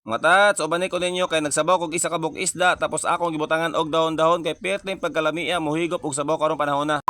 Mga tats, uban ko ninyo kay nagsabaw kog isa ka buok isda, tapos akong gibutangan og dahon-dahon kay perting pagkalamia mohigop og sabaw karong panahon na.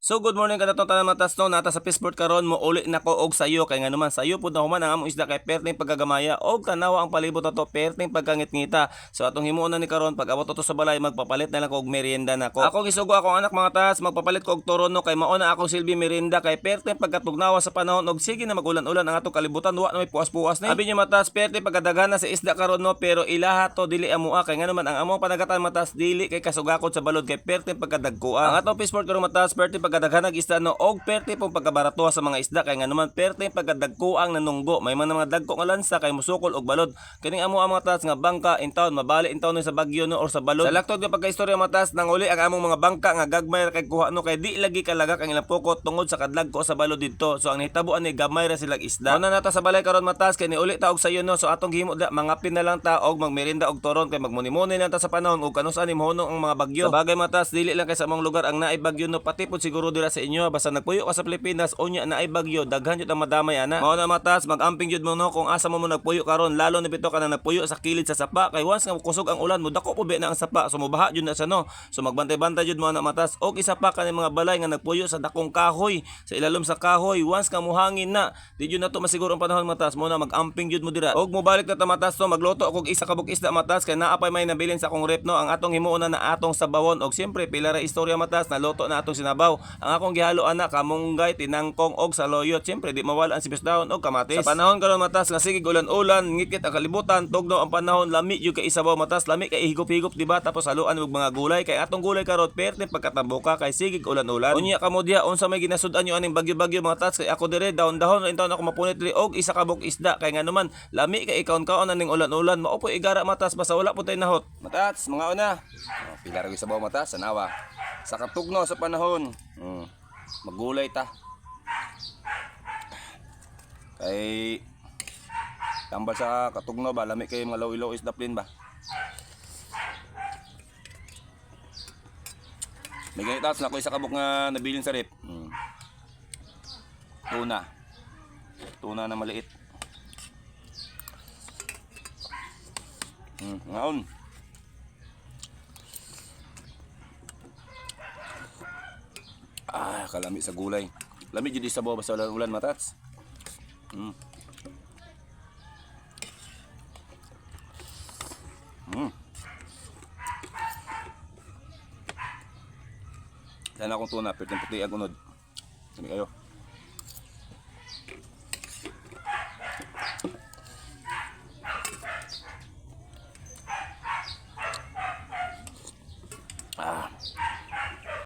So good morning kanatong tanan, mga tats, no. Nata sa fishport karon, mo uli nako og sayo kay nga naman sayo pud na human ang among isda kay perting pagkagamaya og tanawa ang palibot ato, perting pagkangitngita. So atong himuon na ni karon, pag abot ato sa balay, magpapalit na lang ko og merienda nako. Ako gisugo akong anak, mga tats, magpapalit ko og turon, no, kay mao na akong silbi merienda kay perting pagkatugnawa sa panahon og sige na magulan-ulan ang atong kalibutan, wa na may puas-puas ni. Abi niyo, mga tats, perting pagkadaghan na sa isda karon, no, pero ilaha to, dili amoa kay nga naman ang among panagatan, mga tats, dili kay kasugakot sa balod kay perting pagkadagkoa. Ang atong fishport karon, mga tats, perting pagkadaghan og isda, no, og perte pong pagkabarato sa mga isda kay nga naman perte pagkadagko ang nanunggo. May mga dagko nga lansa kay musukol og balod. Kining amo ang, mga tats, nga bangka in town mabali in town sa bagyo, no, or sa balod. Sa laktod nga pagkaistorya, mga tats, nanguli ang among mga bangka nga gagmay ra kay kuha, no, kay di lagi kalagak ang ilang pukot tungod sa kadlagko sa balod didto. So ang nahitabo ani, gamay ra silang isda. Mao na nata sa balay karon, mga tats, kay niuli ta og sayo, no. So atong gihimo da, mangapin na lang ta og magmerinda og turon kay magmuni-muni lang ta sa panahon og kanus-an ni mohunong ang mga bagyo. Sa bagay, mga tats, dili lang kay sa among lugar ang naay bagyo, no, pati pud siguro dira sa inyo. Basta nagpuyo ka sa Pilipinas unya naay bagyo, daghan jud ang madamay ana. Mao na, mga tats, magamping jud mo, no, kung asa mo mo nagpuyo karon, lalo na bitaw ka na nagpuyo sa kilid sa sapa kay once nga kusog ang ulan, mo dako po na ang sapa, so mobaha jud na siya, no. So magbantay-bantay jud mo ana, mga tats. Og isa pa, kani mga balay nga nagpuyo sa dakong kahoy, sa ilalom sa kahoy, once nga muhangin na, di jud nato masiguro ang panahon, mga tats. Mo na magamping jud mo dira. Og mobalik na ta, mga tats, no, magluto og isa ka buok isda, mga tats, kay naa pay may nabilin sa akong rep, no. Ang atong himuon na atong sabawon og siyempre pila ra istorya, mga tats, naluto na atong sinabaw. Ang akong gihalo ana, kamunggay, tinangkong og saluyot. Siyempre di mawala ang sibuyas dahon og kamatis. Sa panahon karon, mga tats, nga sige ulan-ulan, ngitngit ang kalibutan, tugnaw ang panahon, lami jud kay isabaw, mga tats, lami kay higop-higop, di ba? Tapos haluan og mga gulay kay atong gulay karon perte pagkatambuka kay sige ulan-ulan. Unya kamo diha, unsa may ginasud-an nyo aning bagyo-bagyo, mga tats? Kay ako dire, dahon-dahon ra intawon ako mapunit diri og isa ka buok isda kay nga naman lami kay ikaon-kaon aning ulan-ulan. Mao po igara, mga tats, basta wala po tay nahot. Mga tats, mga una. Oh, pila ra sabaw, mga tats, sanawa. Sa katugno sa panahon. Magulay ta. Kay tambal sa katugno ba, lami kay mga lawi-lawi daplin ba. May ganito, na ko isa kabuk nga nabilin sa rep. Tuna. Tuna na maliit. Ngaon. Ah, kalami sa gulay. Lami jud sa sabaw basta ulan-ulan, mga tats. Sana akong tuna, pero puti ang unod. Lami kayo. Ah.